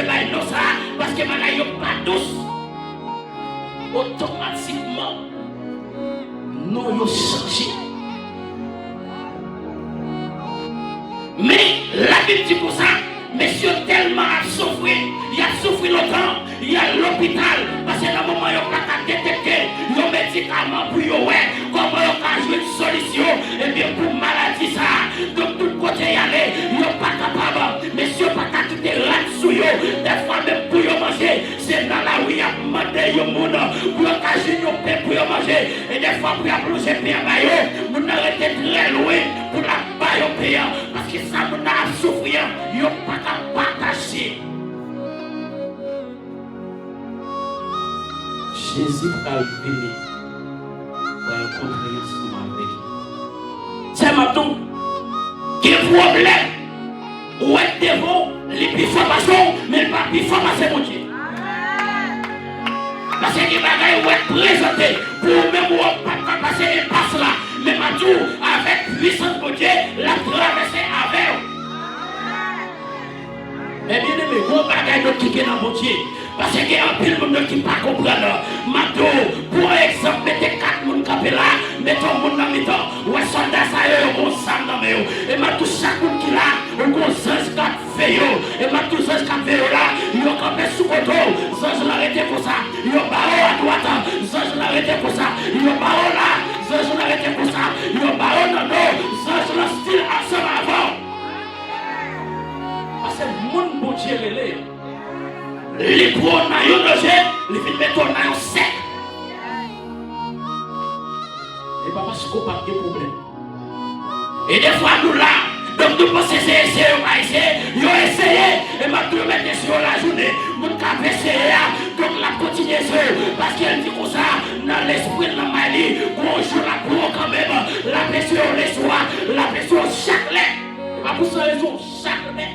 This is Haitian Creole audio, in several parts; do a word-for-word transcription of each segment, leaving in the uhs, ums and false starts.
bay non sa a, paske bagay yo pa dous. Otomatikman, non yo chanje. Men, Labib di konsa, mesye yo tèlman ap soufri, y ap soufri lontan, y al lopital, paske nan moman yo pa ka detekte yon medikaman pou yo wè kòman yo ka jwenn solisyon, ebyen, pou maladi sa a. Donk, tout kote y ale, yo pa kapab, mesye yo pa ka kite rad sou yo, dèfwa menm pou yo manje, se nan lari y ap mande yon moun pou yo ka jwenn yon pen pou yo manje. E dèfwa pou y ap lonje pen an ba yo, moun nan rete trè lwen pou l ap ba yo pen an, paske sa moun nan ap soufri an, yo pa ka pataje. Jezi pral vini pou al kontre ansanm avèk li. Sè m ap di w, gen pwoblèm. Ou wè k devan w, li pi fò pase w, men l pa pi fò pase Bondye. Paske gen bagay ou wè k prezante pou ou menm, ou p ap ka pase enpas la. Men m ap di w, avèk pwisans Bondye, l ap travèse avè w. Men byeneme, gon bagay nou ki gen nan Bondye. Paske gen anpil moun nou ki pa konprann. M ap di w, pran egzanp, mete kat moun kanpe la, mete yon moun nan mitan, ou wè sòlda sa yo, yo gon zam nan men yo. E m ap di w, chak moun ki la, ou gon zanj k ap veye w. E m ap di w, zanj k ap veye w la, yo kanpe sou kote w, zanj lan rete konsa, yo ba w adwat, zanj lan rete konsa, yo ba w la, zanj lan rete konsa, yo ba w nan do, zanj lan still ansanm avè w. Paske moun Bondye rele, li pran w nan yon danje, li vin mete w nan yon sèk. E pa paske w p ap gen pwoblèm. E defwa nou la, donk nou panse se eseye yo pa eseye, yo eseye, e m ap di w yo mete eseye yo lajounen. Moun k ap eseye a, donk l ap kontinye eseye, paske l di konsa, nan lespri l, nan may li, gon jou l ap pran w kanmenm, l ap eseye w leswa, l ap eseye w chak lè. E pa pou san rezon, chak lè,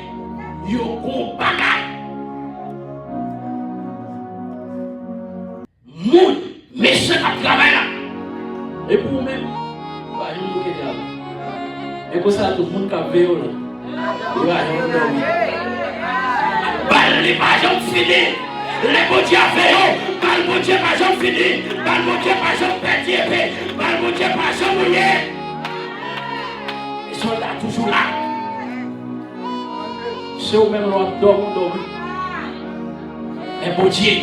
yo gon bagay. Moun mechan k ap travay la. E pou ou menm, ou pa janm bouke travay. E konsa tou, moun k ap veye w la, li pa janm dòmi. Bal li pa janm fini. Lè Bondye ap veye w, bal Bondye pa janm fini. Bal Bondye pa janm pèdi epe. Bal Bondye pa janm mouye. E sòlda toujou la. Se ou menm lè w ap dòmi, w dòmi. Men Bondye.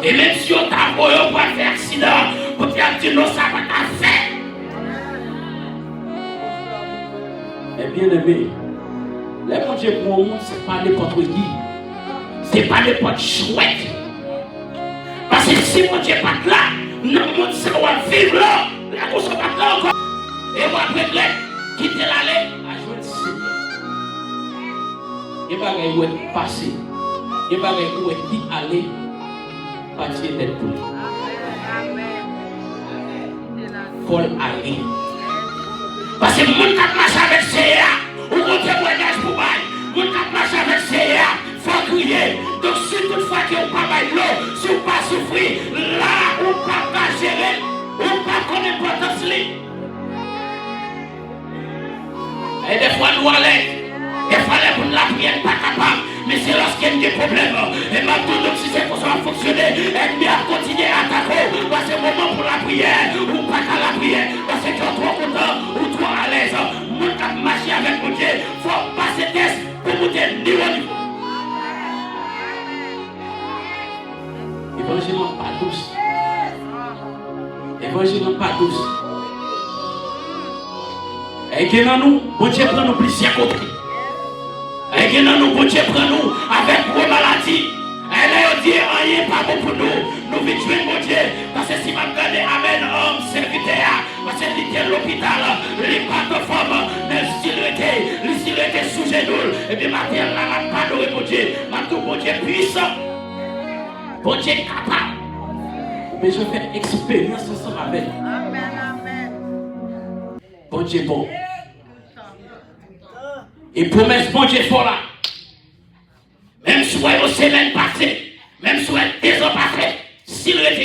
E menm si yo ta voye w pou al fè aksidan, Bondye ap di non, sa pa ka fèt. Men byeneme, lè Bondye pran yon moun, se pa nenpòt regi. Se pa nenpòt jwèt. Paske si Bondye pa t la, nan mond sa w ap viv la, lè konsa w pa t la ankò, e w ap regrèt, kite l ale, al jwenn Senyè. Gen bagay ou wè ki pase, gen bagay ou wè ki ale, pa tiye tèt pou li. Fò l ale. Paske moun k ap mache avèk Senyè a, ou gon temwayaj pou bay. Moun k ap mache avèk Senyè a, fò w kriye. Donk, si toutfwa ke ou pa bay dlo, si w pa soufri, la ou p ap ka jere l, ou p ap konn enpòtans li. E defwa nou alèz, defwa lè pou n lapriyè n pa kapab, men se lòske n gen pwoblèm. E m ap di w, donk, si se konsa w ap fonksyone, ènmi ap kontinye atake w, paske moman pou lapriyè, ou pa ka lapriyè, paske kè w twò kontan, ou twò alèz. Moun k ap mache avèk Bondye, fò w pase tès pou moute nivo nivo. Evanjil lan pa dous. Evanjil lan pa dous. E gen nan nou, Bondye pran nou plizyè kote. E gen nan nou, Bondye pran nou avèk gwo maladi. E lè yo di anyen pa bon pou nou, nou vin jwenn Bondye. Paske si m ap gade amèn, um, sèvitè a, paske li te lopital, li pa t anfòm, men li still rete, li still rete sou jenou l. Ebyen, maten an la, l ap adore Bondye. M ap di w, Bondye pwisan. Bondye kapab. Ou bezwen fè eksperyans ansanm avè l. Bondye bon. E pwomès Bondye fò la. Menm si w wè yon semèn pase, menm si w wè de zan pase, si l rete